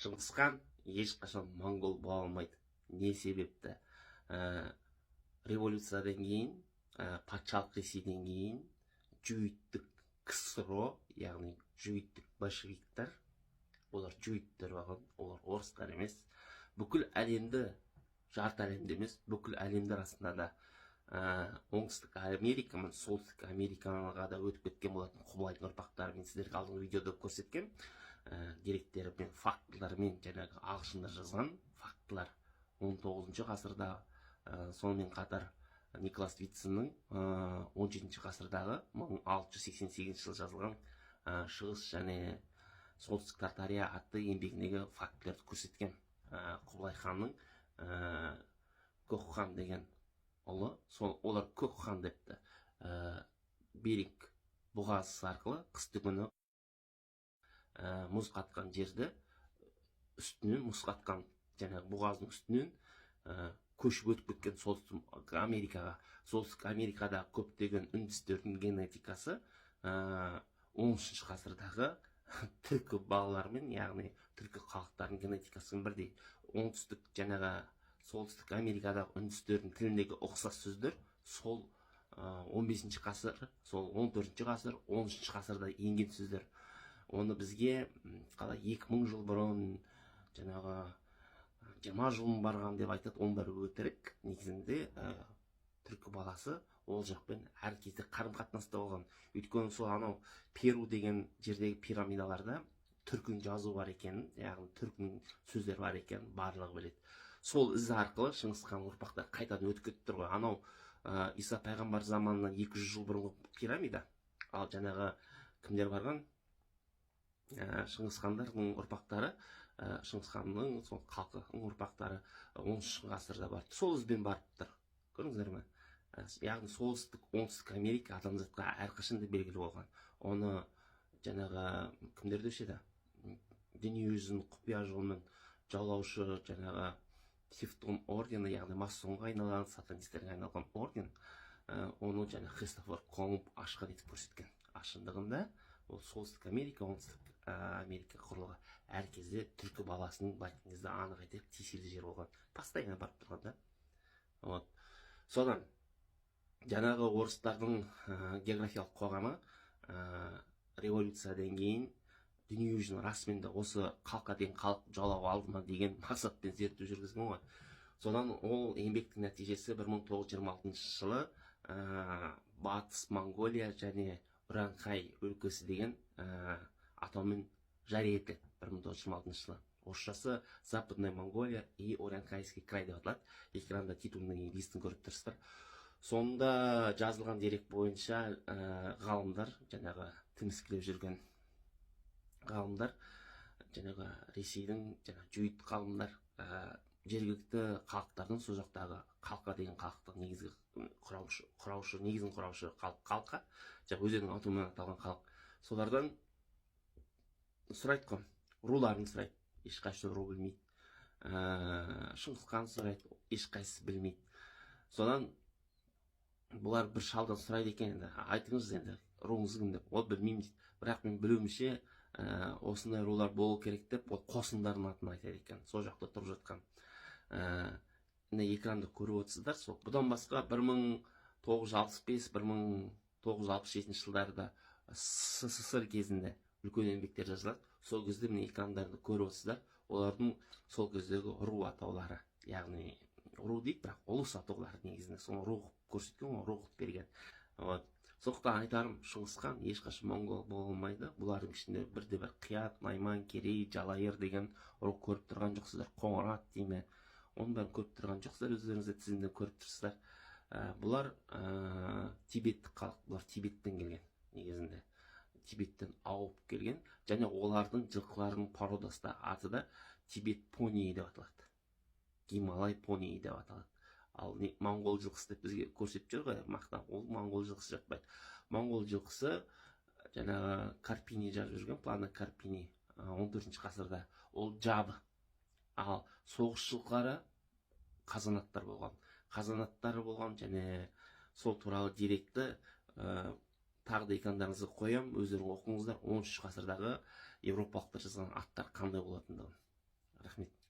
Шыңғыс хан ешқашан моңғол бола алмайды. Не себепті? Революциядан кейін, патшалық Ресейден кейін жүйіттік КСРО, яғни жүйіттік большевиктер, олар жүйіттер болған, олар орыстар емес. Бүкіл әлемді, жарты әлемді емес, бүкіл әлемді расында да Оңтүстік Америка мен Солтүстік Америкаға да өтіп кеткен болатын Құбылайдың ұрпақтары. Мен сіздерге алдыңғы видеода көрсеткен деректермен, фактылармен, жаңағы ағылшындар жазған фактылар 19 ғасырда, сонымен қатар Николас Витсонның 17 ғасырдағы 1688 жылы жазылған «Шығыс және Солтүстік Тартария» атты еңбегіндегі фактілерді көрсеткен. Құбылай ханның Көк хан деген ұлы, сол олар Көк хан депті, Беринг бұғазы арқылы қысты күні мұз қатқан жерді үстінен, мұз қатқан жаңағы бұғаздың үстінен көшіп өтіп кеткен Солтүстік Америкаға. Солтүстік Америкада көптеген үндістердің генетикасы 13 ғасырдағы түркі балаларымен, яғни түркі халықтарының генетикасымен бірдей. Оңтүстік, жаңағы Солтүстік Америкадағы үндістердің тіліндегі ұқсас сөздер сол 15 ғасыр, сол 14 ғасыр, 13 ғасырда енген сөздер. Оны бізге қалай 2000 жыл бұрын, жаңағы 20 жыл барған деп айтады, оның бәрі өтірік. Негізінде түркі баласы ол жақпен әр кезде қарым қатынаста болған. Өйткені сол анау Перу деген жердегі пирамидаларда түркінің жазуы бар екенін, яғни түркінің сөздері бар екенін барлығы біледі. Сол із арқылы Шыңғыс хан ұрпақтары қайтадан өтіп кетіп тұр ғой. Анау Иса пайғамбар заманынан 200 жыл бұрынғы пирамида. Ал жаңағы кімдер барған? Шыңғыс хандардың ұрпақтары, Шыңғыс ханның сол халқының ұрпақтары 13 ғасырда барды, сол ізбен барып тұр, көрдіңіздер ме? Яғни Солтүстік, Оңтүстік Америка адамзатқа әрқашан да белгілі болған. Оны жаңағы кімдер деуші еді, дүние жүзін құпия жолмен жаулаушы жаңағы Тевтон ордені, яғни масонға айналған, сатанистерге айналған орден, оны жаңа Христофор Колумб ашқан етіп көрсеткен. А шындығында ол Солтүстік Америка, Оңтүстік Америка құрлығы әр кезде түркі баласының, былай айтқан кезде, анық айтайық, тиесілі жер болған, постоянно барып тұрған да. Вот содан жаңағы орыстардың географиялық қоғамы революциядан кейін дүние жүзін расымен де осы халыққа деген халық жаулап алды ма деген мақсатпен зерттеу жүргізген ғой. Содан ол еңбектің нәтижесі 1926 жылы «Батыс Моңғолия және Уранхай өлкесі» деген атаумен жария етіледі 1926 жылы. Орысшасы «Западная Монголия и Урянхайский край» деп аталады. Экранда титульный листін көріп тұрсыздар. Сонда жазылған дерек бойынша ғалымдар, жаңағы тіміскілеп жүрген ғалымдар, жаңағы Ресейдің жаңа жүйіт ғалымдар жергілікті халықтардың, сол жақтағы халқа деген халықтың негізгі құраушы, негізін құраушы халық халқа, жаңағы өздерінің атауымен аталған халық, солардан сұрайды ғой, руларын сұрайды, ешқайсысы ру білмейді. Шыңғыс хан сұрайды, ешқайсысы білмейді. Содан бұлар бір шалдан сұрайды екен енді: «Айтыңыз енді, руыңыз кім?» – деп. Ол: «Білмеймін», – дейді. «Бірақ мен білуімше, осындай рулар болу керек», – деп, ол қосындардың атын айтады екен сол жақта тұрып жатқан. Міне, экранда көріп отырсыздар. Сол бұдан басқа 1965, 1967 жылдарда СССР кезінде үлкен еңбектер жазылады. Сол кезде, міне, экрандарда көріп отырсыздар, олардың сол кездегі ру атаулары, яғни ру дейді, бірақ ұлыс атаулары негізінде, соны ру қылып көрсеткен ғой, ру қылып берген. Вот сондықтан айтарым, Шыңғыс хан ешқашан моңғол бола алмайды. Бұлардың ішінде бірде бір қият, найман, керей, жалайыр деген ру көріп тұрған жоқсыздар. Қоңырат дей ме, оның бәрін көріп тұрған жоқсыздар, өздеріңіз де тізімде көріп тұрсыздар. Бұлар тибеттік халық, бұлар Тибеттен келген, негізінде Тибеттен ауып келген. Және олардың жылқыларының породасы да, аты да тибет пони деп аталады, гималай пони деп аталады. Ал не, моңғол жылқысы деп бізге көрсетіп жүр ғой мақтан, ол моңғол жылқысы жатпайды. Моңғол жылқысы жаңағы Карпини жазып жүрген, Плано Карпини, 14 ғасырда, ол жабы. Ал соғыс жылқылары қазанаттар болған, қазанаттар болған. Және сол туралы деректі тағы да экрандарыңызға қоямын, өздерің оқыңыздар, 13 ғасырдағы еуропалықтар жазған аттар қандай болатындығын. Рахмет.